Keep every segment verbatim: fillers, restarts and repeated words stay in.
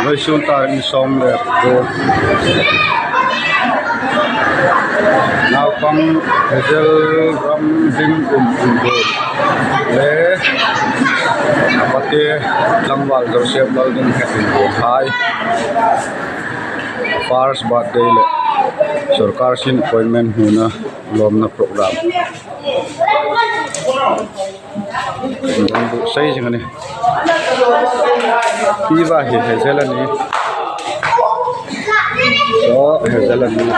Vawisun tarik sawm le kuo. Naupang Hazel Ramhlimum Inbuoi le a pate tlangval Joseph Lalding Inbuoi hai first birthday le sawrkar sin appointment hmuna lawmna program. Buotsai zing a nih. Hi va hi Hazel a nih. Saw Hazel a nih.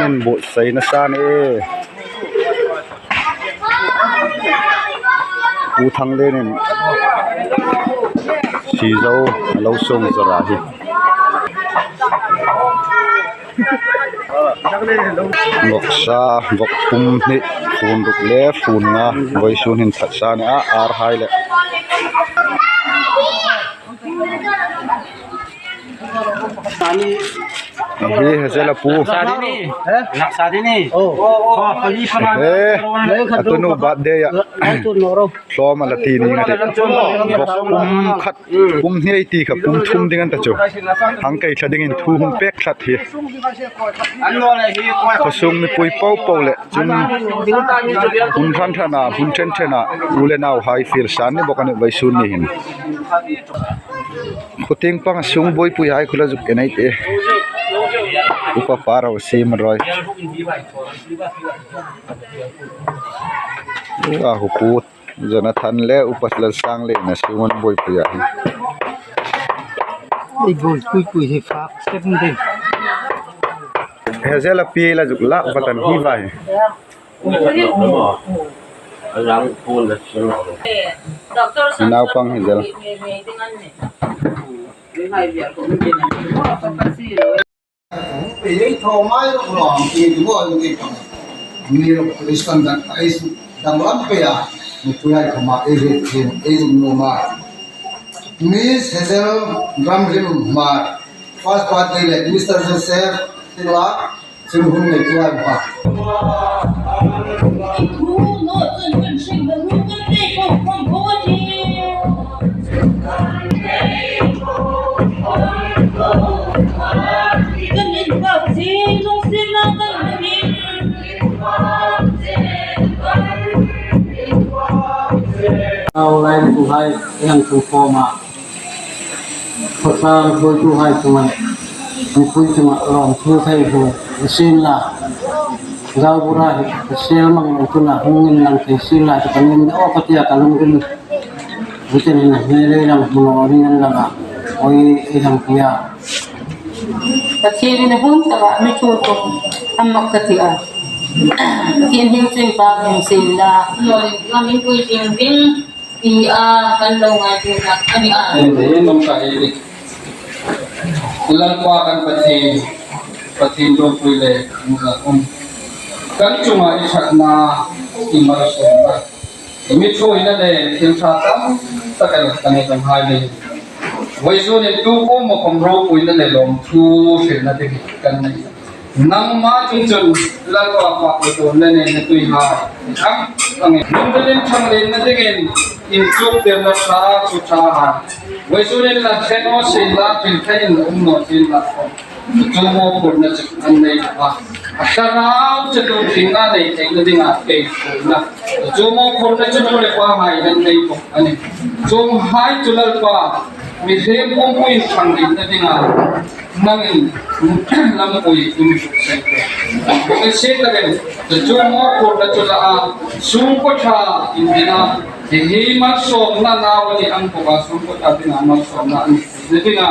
An buotsai nasa a nih. Pu Thanglenin sizo a lo sung zara hi. Vawksa, vawk pum hni, fun ruk le fun nga, vawisun hin that sa a nih a, ar hai le. Hi Hazel a pu. Sa ding a nih. He? Sa ding a nih. Oh. Ko, ko, ko. He. A tunu birthday a. Hlawm a la ti ning a tih. Vawk pum khat, pum hni ti kha, pum thum ding an ta chu. Hang kai thla dingin thu hung pek tlat hi. Khawsung mipui popo le chun hun hran hrana, hun ṭhen ṭhena u le nauhai fiel san ni bawk a nih vawisun ni hin. Khawtieng panga sung buoipui hai khula zuk en ei tih. Upa Parau Siem Roi. A hu pu Jonathan le Upa Lalsanglien a sung an buoipui a. Ei buoipuipui hi fak step ding. Hazel a pi la zuk lak va tan hi vai. Naupang Hazel. Ei thaw mai rawh rawh, ei thaw mai rawh rawh. Mi rawh Kristan dan, ei su danglam pei a. Mi tuiah ei khawma ei ri, ei ri, ei ri nuom a. Miss Hazel Ramhlimum Hmar, first birthday le Mister Joseph Tila, chun hun nei tuiah ei khawma. Nau lai tu hai, yang tu koma. Khawsung buoituhai chunga, mipui chunga lawmthu thei hu, sin la. Zau bura hi, sel mang lo tu la, hung in lang thei sin la, tu kan in, o, ka tia ka lung in. Butin in, hei rei lang, hmu lo ring in lang a. Oi, ei lang tia. Pathienin a hun taka mi thu kawm a mak ka ti a. Pathien hming chun pa hming sin la. Lo, lo mipui ding ding. Ti a kan lo ngaituo tak a ni a. Ei, ei, nong ka ei. Lalpa kan Pathien, Pathien ropui le, um. Kan chunga i ṭhatna, i malsawmna. I mi thuoina le, thil ṭha tam tak el kan ei ṭanghai le. Vawisun in tu kuoma khawm ropuina le lawmthu hrilna ding kan nei. Nangma chungchang Lalpa, pa, Pathien le nei na tuihai. Ang, ang, nang belin thang le na dingin, inchuktirna ṭha, chu ṭha hai. Vawisun in la thlen naw sien la, thil thei in um naw sien la. Chu mawphurna chu an nei a. A thlarau chu tu thingna nei theina dinga kei phurna. Chu mawphurna chu nu le pahai an nei bawk a nih. Chuonghai chu Lalpa, mihriem pumpui inthangna dinga. Nangin lampui i mi hril seng te. Bawk i si takin, chu mawphurna chu la a, sungkuo ṭha in ding a, hi hi malsawmna nau a ni ang bawk a, sungkuo ṭha dinga malsawmna a ni. Ni dinga,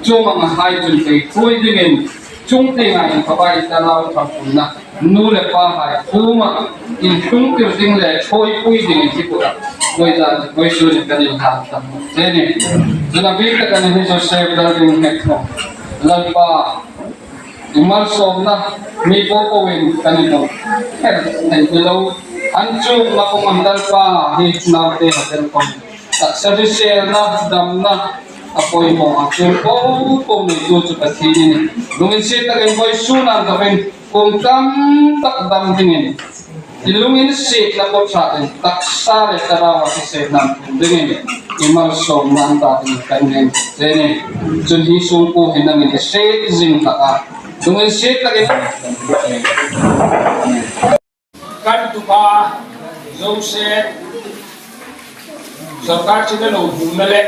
chuong ang hai chun kei thui dingin, chung tienga in khawpai ta nau thang phurna. Nu le pahai, kuoma, intlungtir ding le, ṭhuoipui ding in ti kuta. Vawisun, vawisun kan inhlan tam. Te ni, chun a bik tak a ni hi Joseph Lalding hek khawm. Lalpa, i malsawmna, mi popoin kan inhlan. Her, nei ti lo. An chukna khawm an Lalpa, hi naute ha tel khawm. taksa hriselna, damna a poimaw a, chun po po neitu chu Pathien a nih. Lunginsiet takin vawisun a inthokin kum tam tak dam dingin, i lunginsietna po ṭhain taksa le thlarau a hriselna dingin i malsawmna an ta dingin kan ngên che a nih. Chun hi sungkuo hi nangin i hriet zing hlak a, lunginsiet takin kan tupa Joseph, sawrkar china lo hmuna le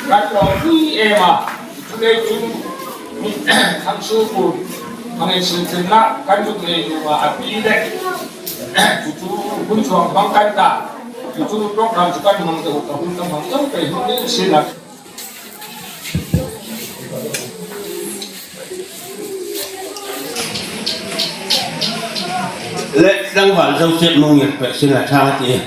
kan lo hui em a, chuleiin chun mi thangsu ku hang insil tirna kan zuk nei nuom a, a pi le chu chu hun chuong hmang kan ta, chu chu program chu kan hmang deu, ka hun kan hmang deu, ka hun ni sila. Le tlangval Joseph Mungir pek sila ṭha ti.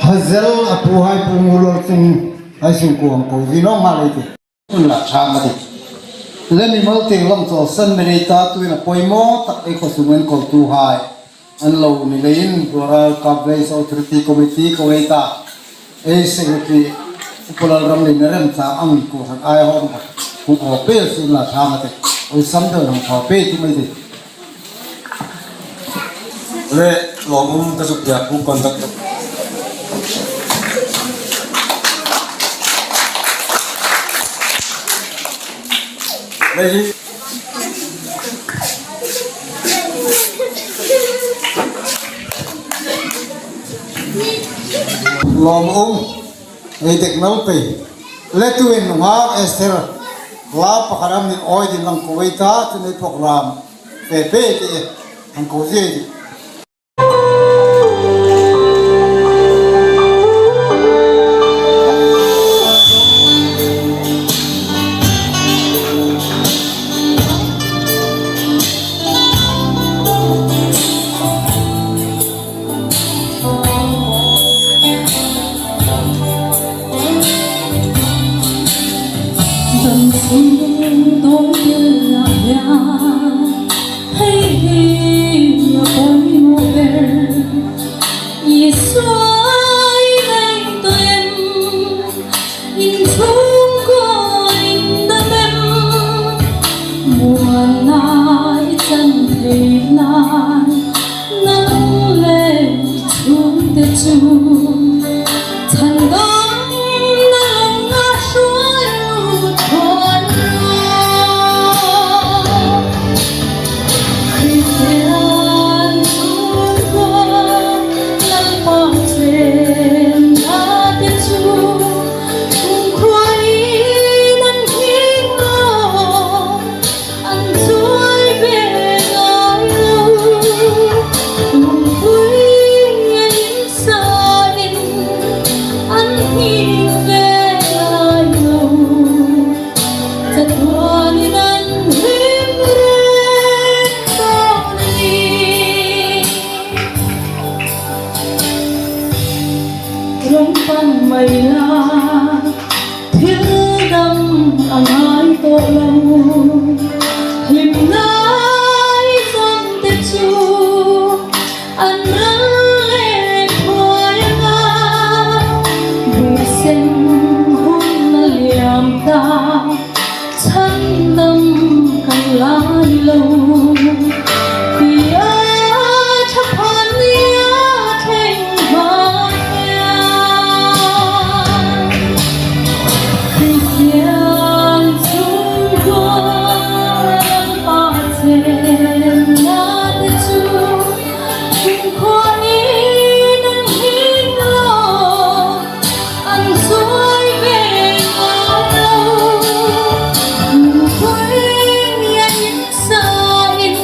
Hazel a puhai Pu Ngulol chung hai sungkuo hang ko zie naw ma lei ti. Hun la ṭha ma ti. Le mimal tieng lam chawlsan mi nei ta, tuin a poimaw tak ei khaw sunga inkotuhai an lo ni leiin, Rural Cup Race Authority Committee ko ei ta, ei secretary Upa Lalramlien a remchang ang ko han ai hawm ka ku ko pe sin la ṭha ma ti. Oi, sam deu hang thaw pe ti mai ti. Le, lawmum ka zuk pek, Pu Conductor. Le hi. Lawmum. Ei dek nal pei. Le tuin nunghak Esther, la pakhat am nin awi din lang ko ei ta, chun ei program fe pe ti, hang ko zie ti. Dam sung tawng tel a hia, hei hi a poimaw ber. Isua i ngaituo em, in chungkuo in dam em, muanna i chan thei lai, nang le i chungte chu. Chhandamna lawng a hruai lut thaw rawh. Kristian chungkuo Lalpa chenna te chu, kumkhuoin an hing rawh. An chuoi ve ngai lo, lungpui a insa in, an hing ve ngai lo, chatuanin an hing reng tawk a nih. Rawng pang mai la, thil dang a ngai tawh lo, hlimna i zawngte chu an ral le thuoi anga, buoisem hun a liam ta. Chhandam kan lai lo, tia ṭha phan nia thleng hmang hian. Kristian chungkuo Lalpa chenna te chu, kumkhuoin an hing rawh. An chuoi ve ngai lo, lungpui a insa in,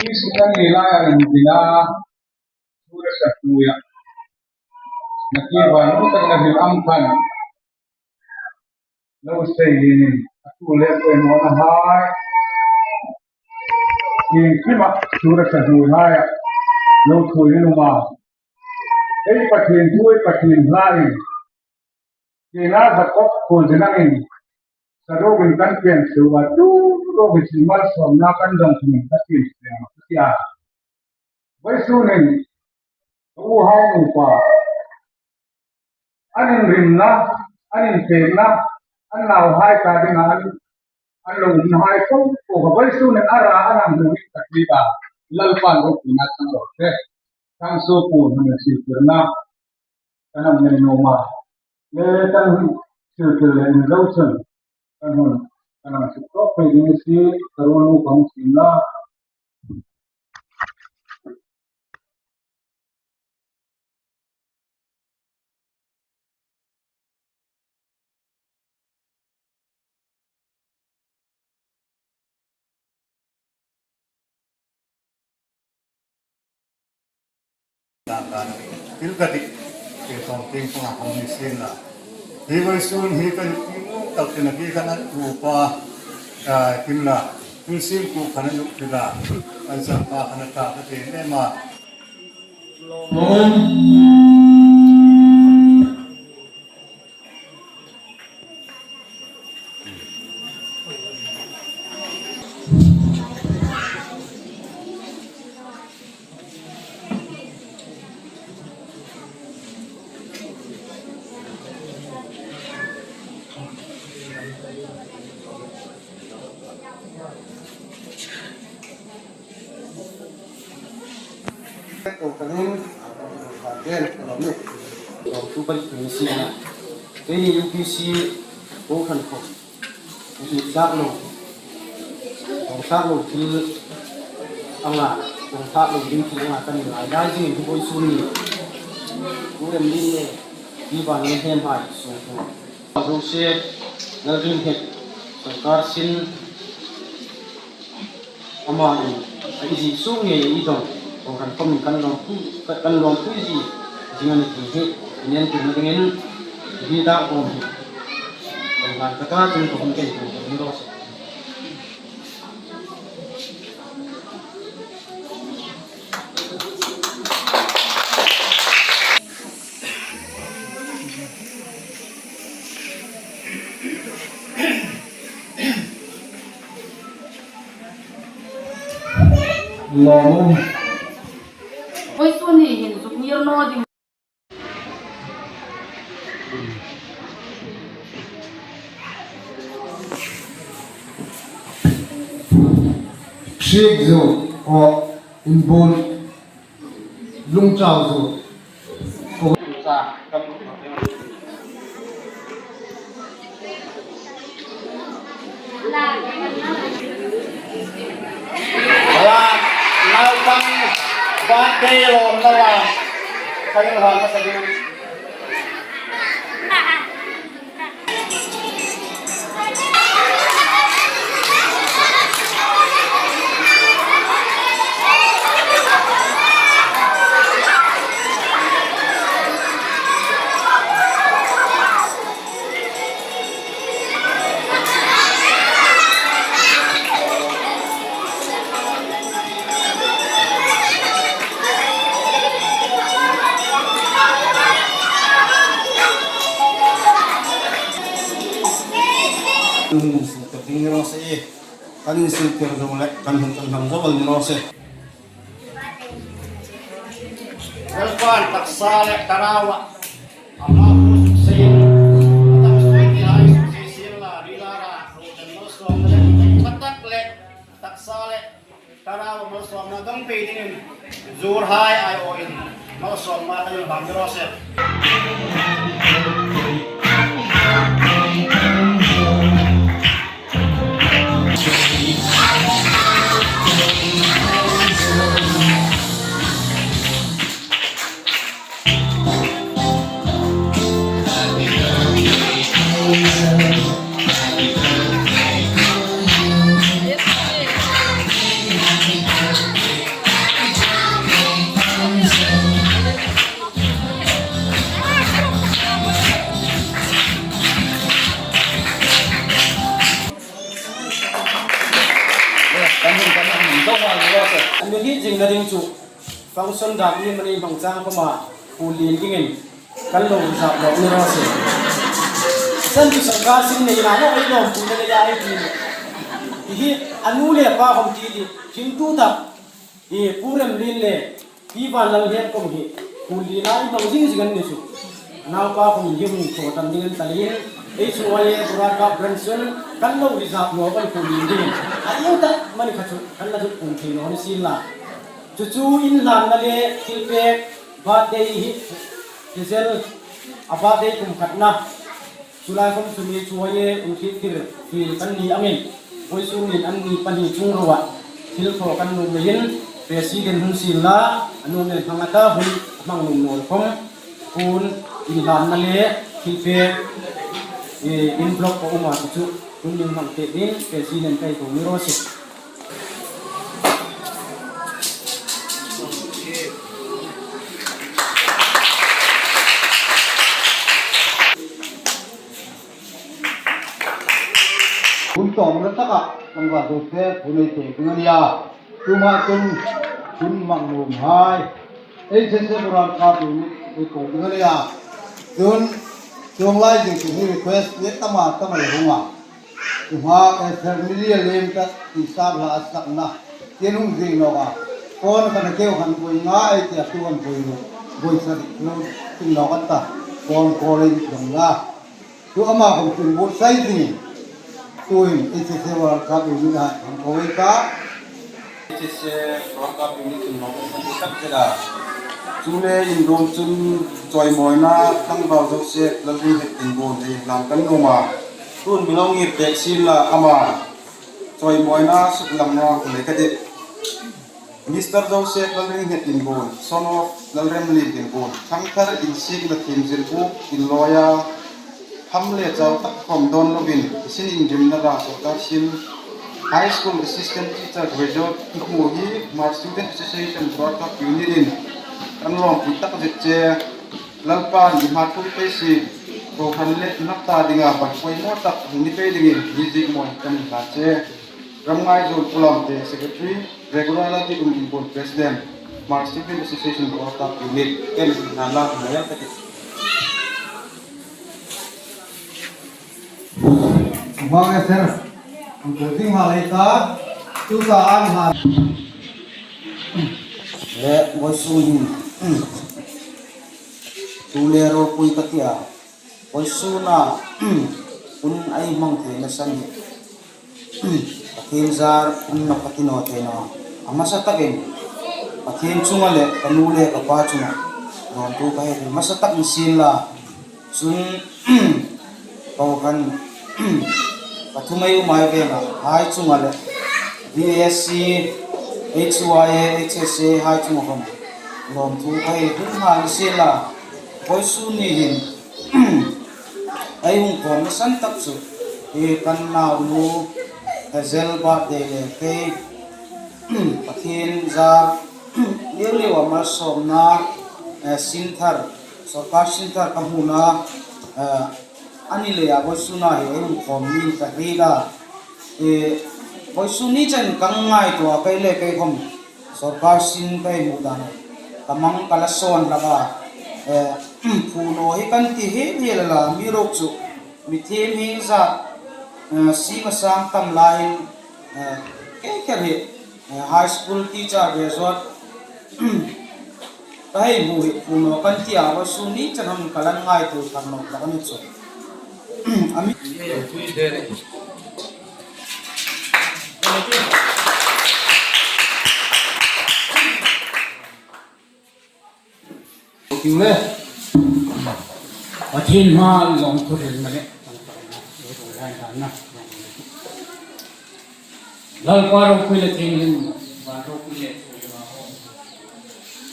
Hi sikan ni lai a intina, thu la sak nuya. Nakie van mu tak na hril ang khan. Lo sei linin, a thu le pawimawna hai. Iengkima thu la sak nuya hai. Lo thu ni luma. Ei Pathien thu, ei Pathien hla in. Kena Jakob kul dinangin, sarukin kan pian suwa tu, rukin si malsawmna kan dong thungin ka tin siam ka tia. Vawisun hin, ka u hai nupa, an inrimna, an inpekna, an nauhai ta dinga an, an lo umna hai ko, ko ka vawisun hin a ra an ang hmu ka ti ta. Lalpan ropui na chang lo te. Thangsuo pu hmun siltirna. Kan hang nei nuom a. Le kan hung siltir le inro chun. Kan hung, kan hang suk tawk phei ding si, ka ruolnu kan hung siem la. Thil ka dik, thil tawng ting panga hong ni sien la. Hi vawisun hi ka dik tak tina ki kan an upa, ah, tin la. Hung siem ku kan an uk tila. An sang pa kan ta ka tin ema. Ko kanin, ka den, ka lo ni. Ko tu bal ni si na. Keini U P C, ko kan ko. Ni dak lo. Ko dak lo thil anga, ko dak lo ding thil anga kan ngai dai ding hi vawisun ni. Ko rem ni ne, ni ba ni hem hai, so ko. Joseph, Nalrin Hek, Sawrkar Sin, Ama in, a i zi sung nge i dong, ko kan kom kan lawm pui, kan lawm pui zi, zi ngan ti hi, i nen ti na dingin, hi da ko hi. Ko kan ka ta chung ko hung ken ko hung lo se. Lawm. Oi, suni hin zuk ngir naw ding. Hriek zo, aw, inbuon. Lungchau zo. Ala, naupang birthday lawmna la. Kan hang ka sa ding. Kan insiltir zo le, kan hun kan hmang zo bal ni raw se. Lalpan taksa le thlarau a, a hma pu suk seiin, a taksa le thlarau suk sei sien la, ri la ra, ro kan lo sawm le, tak le, taksa le thlarau malsawmna dong pei dingin, zurhai aiawin, malsawmna kan hmang ni raw se. Ni hi zingna ding chu function dam ni mani hmang chang khawma khuolien dingin kan lo reserve nawk ni raw se. San chu sawrkar sin nei la lo ei lawmpuina nei a ei ti. Hi hi a nu le a pa khawm ti ti hringtu tak hi Pu Remlien le Pi Vanlalhmien khawm hi khuolien a ei hmang zing zing an ni chu. A naupa khawm hi hung thaw tam ding an ta leiin ei chu ai e Buratap Branch chun kan lo reserve nawk an khuolien dingin a ieng tak mani kha chu kan la zuk pung thei naw ni sien la. Chu chu inhlanna le thilpek birthday hi Hazel a birthday kum khatna. Chu lai khawm chu mi chu ai e inhriettir fiel kan ni angin vawisun nin anni pahni chung roa thil thaw kan nuom leiin President hung sien la, a nuom le hmang a ta hun a hmang nuom naw khawm hun inhlanna le thilpek, eh, envelope a um a chu chu hun nin hmang te ding President ka hung ni raw se. Hun tawmna taka tlangval Joseph hun ei pek ding a nia. Tuma chun hun hmang nuomhai ei se se Buratap Unit ei ko ding a nia. Chun chuong lai zing chu hi request le tama tama lo hung a. Chu hma, eh, Sir Milia Lem ta ti sap hla a sakna. Tin hung zing nawk a. Kon kan keu kan boi nga ei tia tu kan boi lo. Boi sa lo tin nawk an ta. Kon ko le dong la. Chu ama khawm tin boi sai zing. Tuhin ei se se World Cup ei ni a kan ko ei ta. H S A World Cup Unit in nawk tak zet a. Chu le inrum chun chawimawina tlangval Joseph Lalringhet Tinbuon ei hlan kan nuom a. Tun mi lo ngir pek sien la ama chawimawina suklang naw le ka ti. Mister Joseph Lalringhet Tinbuon, son of Lalremlien Tinbuon, thangthar insikna thiem zir buk inlawi a, Ham le chau tak khawm dawn lovin, sin inrimna dang sawrkar sin, High School Assistant Teacher Graduate i hmu hi Hmar Student Association Buratap Unit in kan lawmpui tak zet che. Lalpan i hma ṭhuoi pei si, kohran le hnam ta dinga ban poimaw tak hung ni pei dingin music mawi kan hlan che. Ramngai Zuol Pu Lamte, Secretary, Regular Lalti Kum Inbuon, President, Hmar Student Association Buratap Unit, kan hlan la, hmai ang ka ti. Hmang e sir, ang ko ding hma lei ta, tu ta an hlan. Le, vawisun hin, tu le ropui ka ti a, vawisuna, hun ei hmang theina san hi. Pathien zar, hun nawk ka ti naw thei naw. A hmasa takin, Pathien chunga le, ka nu le ka pa chunga, lawmthu ka hei hril hmasa tak ni sien la. Chun, kohran pathum ei um ei veng a, hai chunga le V A S C, H Y A, H S A hai chunga khawm lawmthu ka hei hril nghal ni sien la. Vawisun ni hin ei hung khawmna san tak chu, hi kan naunu Hazel birthday le kei Pathien zar liau liau a malsawmna, eh, sin thar, sawrkar sin thar ka hmuna, eh, a ni leia vawisuna hi ei hung khawm niin ka hril a. Eh, vawisun ni chen ka ngaituo a, kei le kei khawm sawrkar sin ka hmu dan ka mang ka la sawn hlak a. Eh, phu naw hi kan ti hi hi la la, mi ruk chu mi thiem hi zat, eh, si ma sang tam laiin, eh, kei kher hi, eh, high school teacher graduate, ka hei hmu hi, hmu naw kan ti a, vawisun ni chen hang ka la ngaituo thar nawk hlak a ni chu. A mi Thank you le. Pathien hmaa lawmthu hrilna le. Lalpa ropui le thienghlim, van ropui le.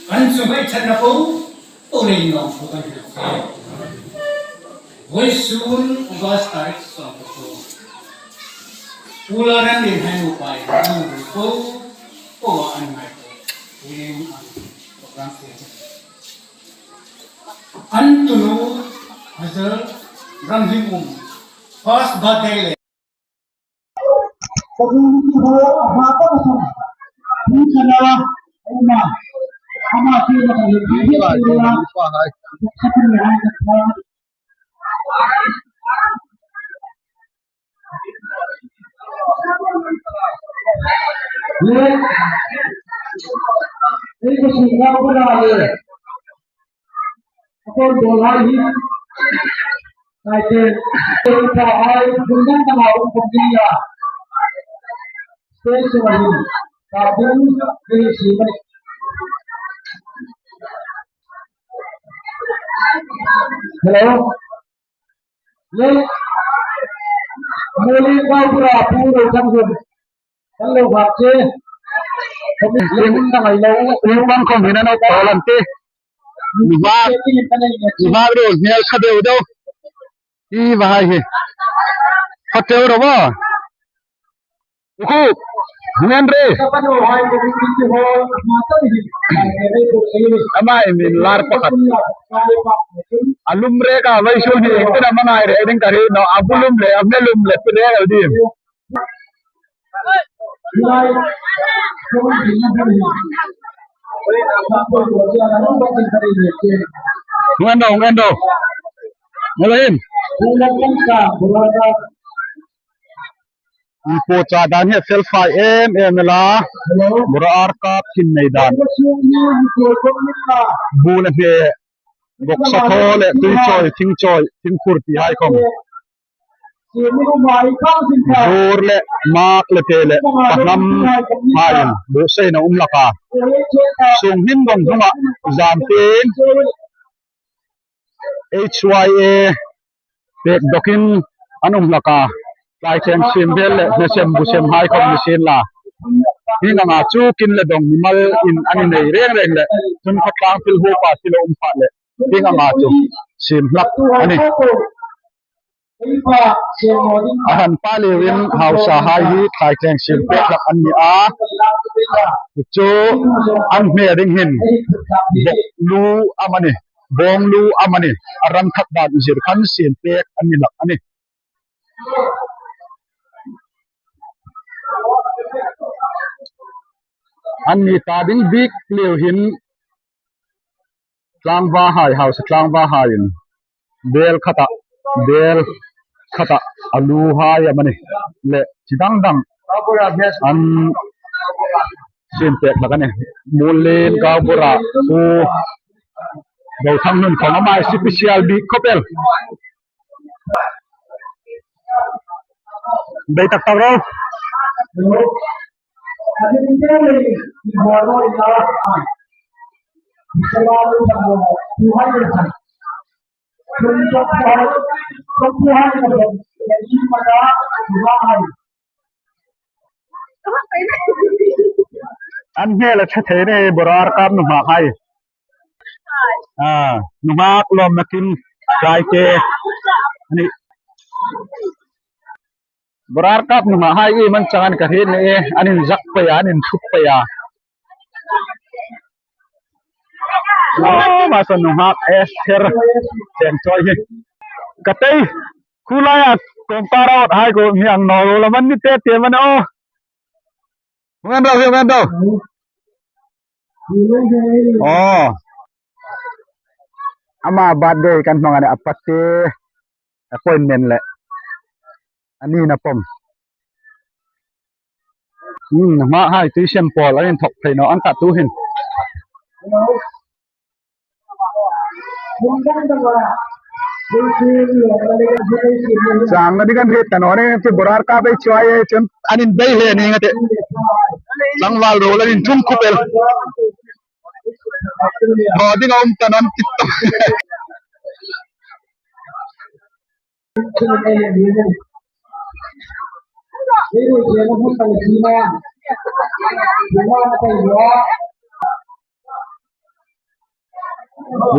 Kan chu hei chatna po, po le lawmthu kan hril. Vawisun August tarik sawm pathum. Ula ran din hai nu pai, an ru po, po an ngai po. Ring an program se. An tunu, Hazel, ram him um. First birthday le. Hello. Le, Muolien Gaubura Pu Rothangvun. Kan lo hak che. Kan lo hak che. Ring bang khom hin an awk tawl an tih. Nuhmei, nuhmei ruol hmel kha deu deu. Hi va hai hi. Kha deu deu a. Ukhu, hung en ro. Ama hi min lar pakhat. A lum rek a vawisun hi engtin am a ngai rek ding ka hriet naw, a bu lum le, a hme lum le, pi rek a ding. Hung en ro, hung en ro. Hung en ro. Input cha dan hi fel fai em em a la. Bora ar kap hin nei dan. Bu le hme, bawksa thaw le tui chawi, thing chawi, thing khur ti hai khom. Zur le, mak le te le, pahlam hai in, bu sei na um laka. Sung hin bawng hnunga, zan tin. H Y A pek dawkin an um hlak a. Tlaithleng siem vel le hmesem busem hai khom ni sien la. Hieng anga chu kin le dawng mimal in an nei reng reng le. Chun khawtlang thil hupa thil a um pha le. Hieng anga chu siem hlak a nih. A han pa leuin hausa hai hi tlaithleng siem pek hlak an ni a. Chu an hme ding hin bawng lu amanih, bawng lu amanih, a ram khat dan zir khan siem pek an ni hlak a nih. An ni ta ding bik leu hin tlangva hai, hausa tlangva hai in bel khata, bel khata a lu hai amanih le chi dang dang an siem pek hlak a nih. Muolien Gaubura Pu Rothangvun khom ama hi special bik khop el. Bei tak tak ro. An hmel a ṭha thei a nih, bora ar kap nuhmei hai. A, nuhmei lawm nakin kai te. Ani. Bora ar kap nuhmei hai i man chang an ka hriet ni e, an inzak pei a, an inthup pei a. Oh, ma sa nuhmei Esther. Cheng choi hi. Ka tei. Khu laia kawngka rawt hai ko mi ang naw lo la man ni te te man o. Hung en ro, hung en ro. Oh. Ama birthday kan hmang a nih, a pa te appointment le. Ani na pawm. Hmm, nuhmei hai tui sem pawl an inthok thei naw an ta tu hin. Chang na ding an hriet ta naw nih, ti bora ar kap ei chuoi ei chun an inbei hle ni nga te. Tlangval ruol an inthung khop el. Thaw ding a um ta naw an ti ta.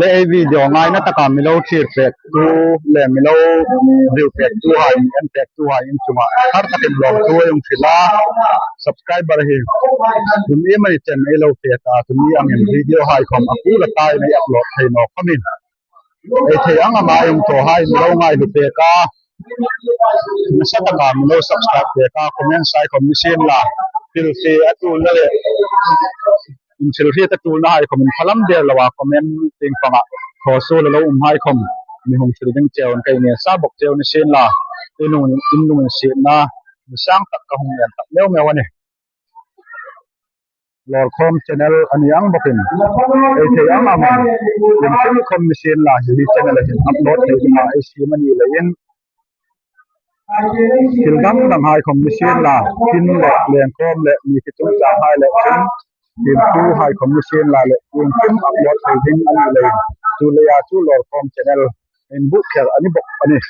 Le ei video ngaina taka mi lo thlir pek tu le mi lo view pek tu hai, mi en pek tu hai in chunga har takin lawmthu ei hung hril a, subscriber hi tun ei mani chen ei lo fe ta, tun ei angin video hai khom a kul a tai nei upload thei naw khomin. Ei thei ang ang a hung thaw hai mi lo ngaihlu pek a. Nasa taka mi lo subscribe pek a, comment hai khom ni sien la. Thil si a tulna le, in thil hriet a tulna hai khawm in phalam der lo a, comment tieng panga thaw suol a lo um hai khawm mi hung hril ding cheu an kai nia, sa bawk cheu ni sien la, in lung, in lunginsietna mi sang tak ka hung en tak meu meu a nih. Lawrkhawm channel a ni ang bawkin, ei thei ang ang, iengkim khawm ni sien la, hi channel-a hin upload thei dinga ei siem a ni leiin, thil dang dang hai khawm ni sien la, tin le lengkhawm le mi ki chungchang hai le chun, thil tu hai khawm ni sien la le, iengkim upload thei ding a ni leiin, chu leia chu Lawrkhawm channel inbuk kher a ni bawk a nih.